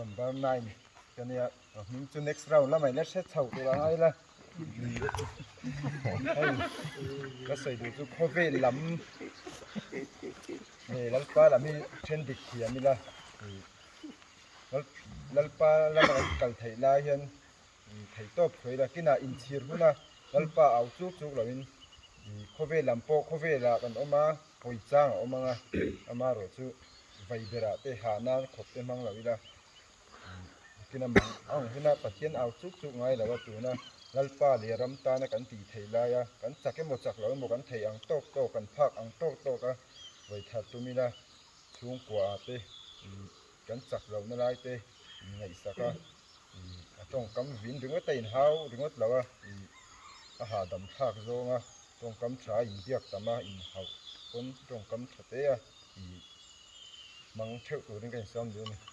Number 9 ka nia a hming chu next round lamah ila hre chho tur a ngai la hei ka sawi duh chu khawvel lam leh lalpa lam hi then dik thiam ila lalpa lama kan kal theih lai hian theih tawp thuai ila kinah inchhir huna lalpa au chuk chuk loin khawvel lam pawh khawvelah kan awm a hawi chang a awm ang a amaherawh chu vai berah te hah nan khawp te hmang lo ila kina mang ang huna Pathian au chuk chuk ngai lo a tuna Lalpa leh ram tana kan tih theih laia kan chak emaw chak lo emaw kan theih ang tawk tawk kan phak ang tawk tawk a vawi thar tum ila chhungkua ah te kan chak loh na lai te ngaihsak a a tawngkam vin ringawt a inhau ringawt lo a a hahdam thlak zawng a tawngkam tha a inbiak tam a inhauh pawn tawngkam tha te a hmang theuh turin ka insawm duh a ni.